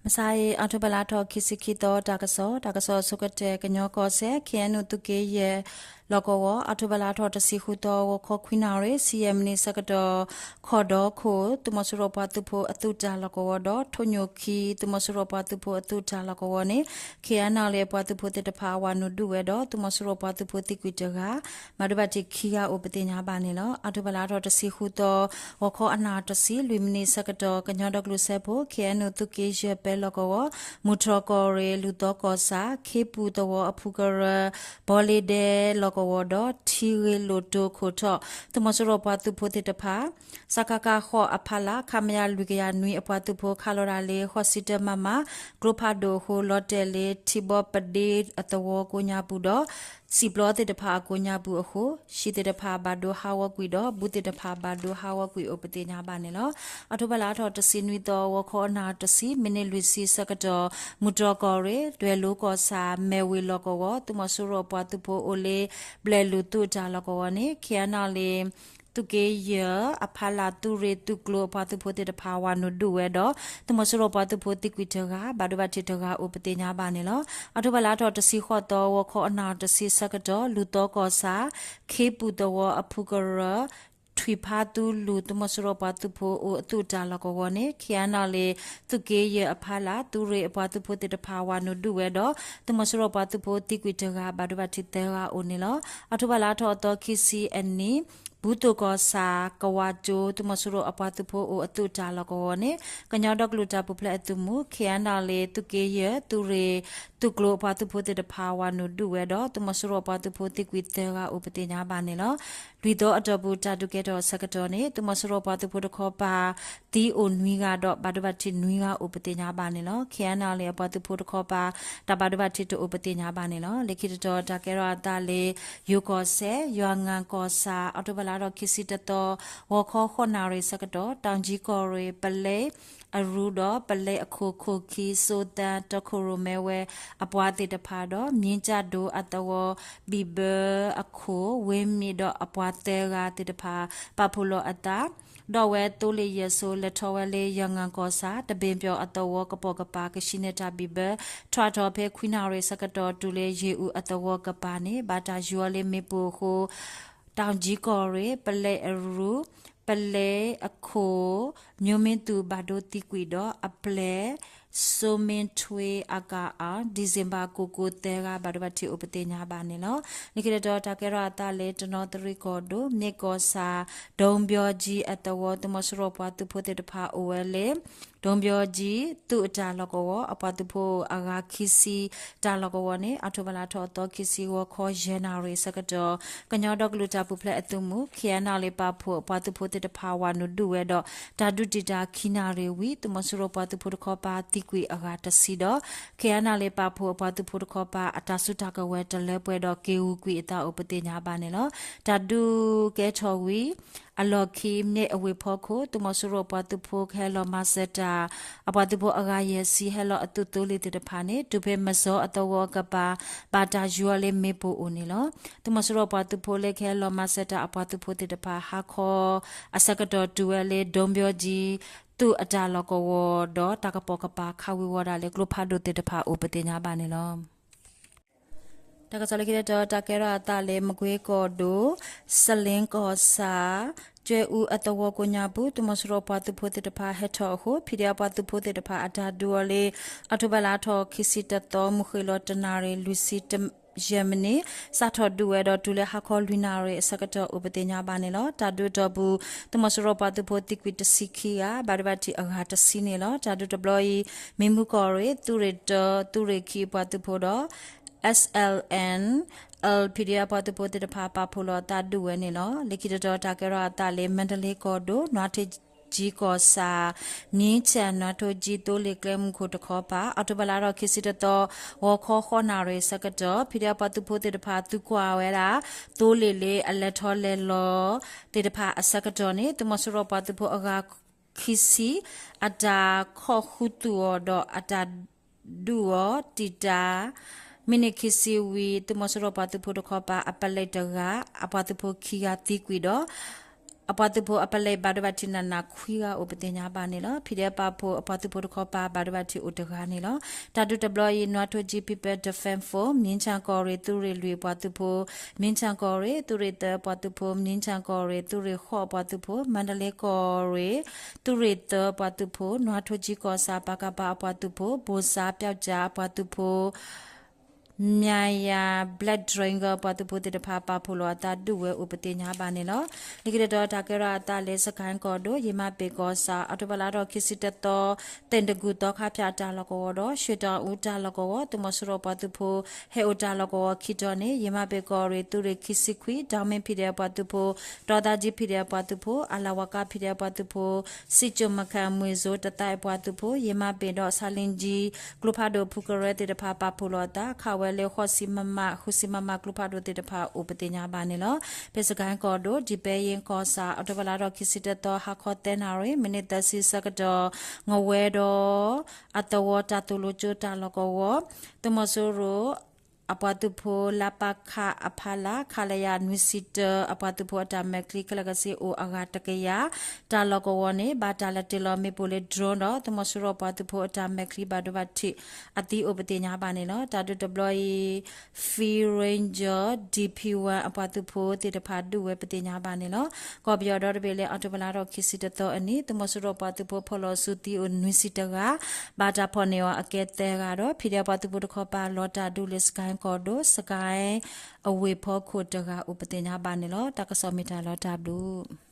မုၢ်ဆါအံၤ အီးထိဘၢၣ်လါထီၣ်ခံဆံခံသီ တၢ်ကစီၣ်, တၢ်ကစီၣ်အဆိကတၢၢ် ကညီကီၢ်စဲၣ် ခ့ၣ်အဲၣ်ယူၣ် သုးက့ယဲၢ် လီၢ်ကဝီၤ အီးထိဘၢၣ်လါထီၣ်တဆံဃုသီ ဂီၤခီခွံနၣ်ရံၣ် ဆံယဲၢ်မံးနံးဆၢကတီၢ် ခီၣ်ဒီခိၣ် သုးမီၤစိရိၤပှၤသုးဖိအသုးတၢ်လီၢ်ကဝီၤဒီး ထိၣ်ညိၣ်ခံ သုးမီၤစိရိၤပှၤသုးဖိအသုးတၢ်လီၢ်ကဝီၤန့ၣ် ခ့ၣ်အဲၣ်ယူၣ် အပှၤသုးဖိသ့ၣ်တဖၣ်ဝးနုာ်ဒုးဝဲဒီး သုးမီၤစိရိၤပှၤသုးဖိသံကွံာ်တဂၤ ဘၣ်ဒိဘၣ်ထံးခံဂၤအိၣ်ပသ့ၣ်ညါဘၣ်န့ၣ်လီၤ. အီးထိဘၢၣ်လါထီၣ်တဆံဃုသီ ဂီၤခီအနၣ်တဆံ လွံၢ်မံးနံးဆၢကတီၢ် ကညီဒီကလုာ်စၢဖှိၣ် ခ့ၣ်အဲၣ်ယူၣ် သုးက့ယဲၢ်ပဲလီၢ်ကဝီၤ မုၢ်တြီၢ်ကီၢ်ရ့ၣ် လူၢ်သီကီၢ်ဆၣ် ခ့ပူၣ်သဝီအဖုကရၢ ဘီလ့ဒဲလီၢ်ကဝီၤဒီး ထံဂ့ၢ်လိၣ်တိခိၣ်ထီၣ် သုးမီၤစိရိၤပှၤသုးဖိသ့ၣ်တဖၣ် စကခ ဃိးအဖီလာ် ခမရ လွံၢ်ကယၤနွံအပှၤသုးဖိ ခးလီၤတၢ်လၢ ဃိးဆံတၢမမ ကျိဖးဒိၣ်အဃိ လီၤတဲာ်လၢ ထံဘီပဒ့အသဝီကိးညါပူၤဒီး စံာ်ပျီသ့ၣ်တဖၣ်အကိးညါပူၤအဃိ ဟံၣ်သ့ၣ်တဖၣ်ဘၣ်ဒိဟးဂီၤကွံာ်ဒီး ဘုသ့ၣ်တဖၣ်ဘၣ်ဒိဟးဂီၤကွံာ်အိၣ်ပသ့ၣ်ညါဘၣ်န့ၣ်လီၤ. အီးထိဘၢၣ်လါထီၣ်တဆံနွံသီ ဂီၤခီအနၣ်တဆံ မံးနံးလွံၢ်ဆံဆၢကတီၢ် မုၢ်တြီၢ်ကီၢ်ရ့ၣ် ဒွဲၣ်လိၤကီၢ်ဆၣ် မဲၢ်ဝ့ၢ်လီၢ်ကဝီၤ သုးမီၤစိရိၤပှၤသုးဖိအိၣ်လၢ ဘျဲၣ်လူၢ်သုးတၢ်လီၢ်ကဝီၤန့ၣ် ခ့ၣ်အဲၣ်ယူၣ် သုးက့ယဲၢ်အဖီလာ် သုးရ့ၣ်သုးကျိၤအပှၤသုးဖိသ့ၣ်တဖၣ် ဝးနုာ်ဒုးဝဲဒီး သုးမီၤစိရိၤပှၤသုးဖိသံကွံာ်တဂၤ ဘၣ်ဒိဘၣ်ထံးတဂၤအိၣ်ပသ့ၣ်ညါဘၣ်န့ၣ်လီၤ. အီးထိဘၢၣ်လါထီၣ်တဆံဃိးသီ ဂီၤခီအနၣ်တဆံဆၢကတီၢ် လူၢ်သီကီၢ်ဆၣ် ခ့ပူၣ်သဝီအဖုကရၢ ထွံၣ်ဖးသူလူၢ် သုးမီၤစိရိၤပှၤသုးဖိအိၣ်အသုးတၢ်လီၢ်ကဝီၤန့ၣ် ခ့ၣ်အဲၣ်ယူၣ် သုးက့ယဲၢ်အဖီလာ် သုးရ့ၣ်အပှၤသုးဖိသ့ၣ်တဖၣ် ဝးနုာ်ဒုးဝဲဒီး သုးမီၤစိရိၤပှၤသုးဖိသံကွံာ်တဂၤ ဘၣ်ဒိဘၣ်ထံးသၢဂၤအိၣ်န့ၣ်လီၤ. အီးထိဘၢၣ်လါထီၣ်အသီခံဆံအနံၤ ဘူးသိၣ်ကီၢ်ဆၣ် ကဝၣ်ကၠိ သုးမီၤစိရိၤအပှၤသုးဖိအိၣ်အသုးတၢ်လီၢ်ကဝီၤန့ၣ် ကညီဒီကလုာ်တၢ်ပူၤဖျဲးအသုးမုၢ် ခ့ၣ်အဲၣ်ယူၣ် သုးက့ယဲၢ် သုးရ့ၣ် သုးကျိၤအပှၤသုးဖိသ့ၣ်တဖၣ် ဝးနုာ်ဒုးဝဲဒီး သုးမီၤစိရိၤပှၤသုးဖိသံကွံာ်သၢဂၤအိၣ်ပသ့ၣ်ညါဘၣ်န့ၣ်လီၤ. လွံၢ်သီအတီၢ်ပူၤ တၢ်ဒုးကဲထီၣ်အဆၢကတီၢ်န့ၣ် သုးမီၤစိရိၤပှၤသုးဖိတခီပၤ သံအိၣ်နွံဂၤဒီး ဘၣ်ဒိဘၣ်ထံးနွံဂၤအိၣ်ပသ့ၣ်ညါဘၣ်န့ၣ်လီၤ. ခ့ၣ်အဲၣ်ယူၣ် အပှၤသုးဖိတခီပၤ တၢ်ဘၣ်ဒိဘၣ်ထံးတအိၣ်ပသ့ၣ်ညါဘၣ်န့ၣ်လီၤ. လၢခံတတီၤ တၢ်ကဲထီၣ်အသးလၢ ယိၤကီၢ်စဲၣ် ယွၤငၣ်ကီၢ်ဆၣ် အီးထိဘၢၣ်လါထီၣ်ခံဆံတသီ ဂီၤခီဃိးနၣ်ရံၣ်ဆၢကတီၢ် တၢ်ကၠံကီၢ်ရ့ၣ် ပလဲအရူဒီး ပလဲအခိၣ်ခိၣ်ခံ စိသၣ် တီခိၣ်ရိၣ်မဲဝဲအပှၤသ့ၣ်တဖၣ်ဒီး မ့ၢ်ကၠၢ်ဒိအသဝီ ဘံၣ်ဘၢအခိၣ် ဝ့မံၤဒီးအပှၤသၢဂၤသ့ၣ်တဖၣ် ပာ်ဖှိၣ်လီၤအသး ဒီးဝဲသိလ့ၣ်ယဲၢ်ဆိ လဲၤထီၣ်ဝဲလၢယွၤငၣ်ကီၢ်ဆၣ် တဘ့ၣ်ပၠီၤအသဝီကပိာ်ကပၤ ကဆှံန့ၢ်တၢ်ဘံၣ်ဘၢ ထွဲထီၣ်ဖဲခွံနၣ်ရံၣ်ဆၢကတီၢ် တုၤလၢယ့ၣ်အူအသဝီကပၤန့ၣ် ဘၣ်တၢ်ယူၤအီၤလၢမ့ၣ်ပိၢ်အဃိ တၢ်ကၠံကီၢ်ရ့ၣ် ပလဲအရူ ပလဲအခိၣ် မျိုးမင်းသူ ဘၣ်ဒိသံကွံာ်ဒီး အပျဲၢ် စိုးမင်းထွေး အကၣ်အၣ် December ကိၢ်ကိၢ်သၢဂၤ ဘၣ်ဒိဘၣ်ထံးအိၣ်ပသ့ၣ်ညါဘၣ်န့ၣ်လီၤ. လၢခံတတီၤ တၢ်ကဲထီၣ်အသးလၢတနီသရံၣ်ကီၢ်ဒိၣ် မ့ၢ်ကီၢ်ဆၣ် ဒိဘံၣ်ကၠံအသဝီ သုးမီၤစိရိၤပှၤသုးဖိသ့ၣ်တဖၣ်အိၣ်ဝဲလၢ ဒိဘံၣ်ကၠံ သုးအတၢ်လီၢ်ကဝီၤ အပှၤသုးဖိအဂၤခံဆံ တၢ်လီၢ်ကဝီၤန့ၣ် အီးထိဘၢၣ်လါထီၣ်အသီခံဆံ ဂီၤခီယဲၢ်နၣ်ရံၣ်ဆၢကတီၢ် ကညီဒီကလုာ်တၢ်ပူၤဖျဲးအသုးမုၢ် ခ့ၣ်အဲၣ်ယူၣ် ပာ်ဖှိၣ်အပှၤသုးဖိသ့ၣ်တဖၣ် ဝးနုာ်ဒုးဝဲဒီး တၢ်ဒုးတံာ်တာ်ခံနၣ်ရံၣ်ဝံၤ သုးမီၤစိရိၤပှၤသုးဖိတခီပၤသံကွံာ်အဂၤတဆံဒီး ခ့ၣ်အဲၣ်ယူၣ် ပာ်ဖှိၣ်အပှၤသုးဖိတခီပၤ အတၢ်စုတၢ်ကဝဲၤတလၢပှဲၤဒီး က့ၤဂုာ်ကွံာ်အသးအိၣ်ပသ့ၣ်ညါဘၣ်န့ၣ်လီၤ. တၢ်ဒုးကဲထီၣ်ဝံၤ အလီၢ်ခံ မ့ၢ်အဝ့ၢ်ဖီခိၣ် သုးမီၤစိရိၤပှၤသုးဖိကဟဲလီၤမၤစၢၤတၢ် အပှၤသုးဖိအဂၤယဲၢ်ဆံ ဟဲလီၤအသုးသိလ့ၣ်သ့ၣ်တဖၣ်န့ၣ် တုၤဖဲမၢ်စီအသဝီအကပၤ ဘၣ်တၢ်ယူၤအီၤလၢမ့ၣ်ပိၢ်အိၣ်န့ၣ်လီၤ. သုးမီၤစိရိၤပှၤသုးဖိလၢကဟဲလီၤမၤစၢၤတၢ်အပှၤသုးဖိသ့ၣ်တဖၣ် ဟါခီအဆၢကတီၢ်တုၤဝဲလၢ ဒိဘံၣ်ကၠံ သုးအတၢ်လီၢ်ကဝီၤဒီး တၢ်ကပိာ်ကပၤခးဝံၤဝီၤဒၣ်လၢကျိဖးဒိၣ်သ့ၣ်တဖၣ်အိၣ်ပသ့ၣ်ညါဘၣ်န့ၣ်လီၤ. တၢ်ကစီၣ်လၢခံတတီၤ တၢ်ကဲထီၣ်အသးလၢမကွ့ကီၢ်ဒိၣ် စလ့ကီၢ်ဆၣ် ကၠဲအူအသဝီကိးညါပူၤ သုးမီၤစိရိၤပှၤသုးဖိသ့ၣ်တဖၣ်ဟဲထီၣ်အဃိ ဖံးဒဲးအပှၤသုးဖိသ့ၣ်တဖၣ် အတၢ်ဒုးအီၤလၢ အီးထိဘၢၣ်လါထီၣ်ခံဆံတသီ မုၢ်ဃ့ၢ်လီၤတနၣ်ရံၣ် လွံၢ်ဆံယဲၢ်မံးနံး စးထီၣ်ဒုးဝဲဒီး တုၤလၢဟါခီလွံၢ်နၣ်ရံၣ်အဆၢကတီၢ်အိၣ်ပသ့ၣ်ညါဘၣ်န့ၣ်လီၤ. တၢ်ဒုးအတီၢ်ပူၤ သုးမီၤစိရိၤပှၤသုးဖိသံကွံာ်တဆံခံဂၤ ဘၣ်ဒိဘၣ်ထံးအဂၤတဆံန့ၣ်လီၤ. တၢ်ဒုးတဘျီအံၤ မ့ၢ်မူကီၢ်ရ့ၣ် သုးရ့ၣ်တၢ သုးရ့ၣ်ခံအပှၤသုးဖိဒီး S L N L P D F ပှၤသုးဖိသ့ၣ်တဖၣ် ပာ်ဖှိၣ်လီၤအသးဒုးဝဲန့ၣ်လီၤ. လၢခံတတီၤ တၢ်ကဲထီၣ်အသးလၢ မါတလ့ကီၢ်ဒိၣ် နွါထ့ကၠံကီၢ်ဆၣ် နံဆၣ် နွါထိကၠံသိလ့ၣ်ကျဲမုၢ်ခိၣ်တခီပၤ အီးထိဘၢၣ်လါထီၣ်ခံဆံတသီ ဂီၤခီဃိးနၣ်ရံၣ်ဆၢကတီၢ် ဖံးဒဲးအပှၤသုးဖိသ့ၣ်တဖၣ် သုကွၢ်ဝဲဒၣ် သိလ့ၣ်လၢအလဲၤထီၣ်လဲၤလီၤသ့ၣ်တဖၣ်အဆၢကတီၢ်န့ၣ် သုးမီၤစိရိၤပှၤသုးဖိအဂၤ ခံဆံ အတၢ်ခိးဃုသူၣ်အီၤဒီးအတၢ်ဒုးအီၤတံာ်တာ် မံးနံးခံဆံဝံၤ သုးမီၤစိရိၤပှၤသုးဖိတခီပၤ အပလဲၣ်တဂၤ အပှၤသုးဖိခံဂၤသံကွံာ်ဒီး အပှၤသုးဖိအပလဲၤဘၣ်ဒိဘၣ်ထံးနးနးခွံဂၤအိၣ်ပသ့ၣ်ညါဘၣ်န့ၣ်လီၤ. ဖံးဒဲးပာ်ဖှိၣ်အပှၤသုးဖိတခီပၤဘၣ်ဒိဘၣ်ထံးအိၣ်တဂၤန့ၣ်လီၤ. တၢ်ဒုးတဘျီအံၤ နွါထိကၠံ People Defense Force မြင်းခြံကီၢ်ရ့ၣ် သုးရ့ၣ်လွံၢ်အပှၤသုးဖိ, မြင်းခြံကီၢ်ရ့ၣ် သုးရ့ၣ်သၢအပှၤသုးဖိ, မြင်းခြံကီၢ်ရ့ၣ် သုးရ့ၣ်ဃိးအပှၤသုးဖိ, မန္တလေးကီၢ်ရ့ၣ် သုးရ့ၣ်သၢအပှၤသုးဖိ, နွါထိကၠံ ကီၢ်ဆၣ် ပကဖ အပှၤသုးဖိ, ဘိၣ်စၣ် ပျောက်ကျား အပှၤသုးဖိ မၠၣ်ယၤ Black Dragon အပှၤသုးဖိသ့ၣ်တဖၣ် ပာ်ဖှိၣ်လီၤအသးဒုးဝဲအိၣ်ပသ့ၣ်ညါဘၣ်န့ၣ်လီၤ. လၢခံတတီၤ တၢ်ကဲထီၣ်အသးလၢ စကဲၣ်ကီၢ်ဒိၣ် ယမၤပ့ၣ်ကီၢ်ဆၣ် အီးထိဘၢၣ်လါထီၣ်ခံဆံတသီ သ့ၣ်တကူၣ်သီခါဖၠၣ်အတၢ်လီၢ်ကဝီၤဒီး ရွှ့ၣ်တီၣ်အူတၢ်လီၢ်ကဝီၤ သုးမီၤစိရိၤပှၤသုးဖိ ဟဲအိၣ်တၢ်လီၢ်ကဝီၤခံတီၤန့ၣ် ယမၤပ့ၣ်ကီၢ်ရ့ၣ် သုးရ့ၣ်ခံဆံခွံ ဒီမ့ၣ် ဖံးဒဲးအပှၤသုးဖိ, တီသးကၠံ ဖံးဒဲးအပှၤသုးဖိ, အလၤဝၤကါ ဖံးဒဲးအပှၤသုးဖိ, စံၣ်ကၠိၣ်မခၣ် မွ့ၣ်စိ တသးအပှၤသုးဖိ ယမၤပ့ၣ်ဒီး ဆါလ့ကၠံ ကျိဖးဒိၣ်ဖုကရၢသ့ၣ်တဖၣ် ပာ်ဖှိၣ်လီၤအသး ခးဝဲလၢ ဃိးဆံ မမ, ဃုဆံ မမ ကျိဖးဒိၣ်သ့ၣ်တဖၣ်အိၣ်ပသ့ၣ်ညါဘၣ်န့ၣ်လီၤ. ဖဲစကဲၣ်ကီၢ်ဒိၣ် ဒံၣ်ပဲယ့ကီၢ်ဆၣ် အီးထိဘၢၣ်လါထီၣ်ခံဆံတသီ ဟါခီသၢနၣ်ရံၣ် မံးနံးသၢဆံဆၢကတီၢ် ငဝဲဒီး အသဝီတၢ်သိၣ်လိကၠိတၢ်လီၢ်ကဝီၤ သုးမီၤစိရိၤ အပှၤသုးဖိ လါပၣ်ခၣ် အဖီလာ် ခလရ နွံဆံတၢ အပှၤသုးဖိအတၢ်မဲာ်ချံ ခဲလၢာ်ခဲဆ့အိၣ်အဂၤတကယၤ တၢ်လီၢ်ကဝီၤန့ၣ် ဘၣ်တၢ်လဲၤတ့ၢ်လီၤမ့ၣ်ပိၢ်လၢ drone ဒီး သုးမီၤစိရိၤပှၤသုးဖိအတၢ်မဲာ်ချံဘၣ်ဒိဘၣ်ထံးအသံအိၣ်ပသ့ၣ်ညါဘၣ်န့ၣ်လီၤ. တၢ်ဒုးတဘျီအံၤ Free Ranger DP one အပှၤသုးဖိသ့ၣ်တဖၣ်ဒုးဝဲပသ့ၣ်ညါဘၣ်န့ၣ်လီၤ. ကီၢ်ပယီၤဒီတဘ့ၣ်လၢ အီးထိဘၢၣ်လါထီၣ်ခံဆံတသီအနံၤ သုးမီၤစိရိၤပှၤသုးဖိဖီၣ်လီၤဆူသံအိၣ်နွံဆံတဂၤ ဘၣ်တၢ်ဖီၣ်န့ၢ်အီၤအကဲသၢဂၤဒီး ဖံးဒဲးပှၤသုးဖိတခီပၤလီၤတၢ်ဒုးလၢ စကဲၣ်ကီၢ်ဒိၣ် စကဲၣ်အဝ့ၢ်ဖီခိၣ်တဂၤအိၣ်ပသ့ၣ်ညါဘၣ်န့ၣ်လီၤ. တၢ်ကစီၣ်မ့ၢ်တၢ်လီၤတၢ်ဘျုး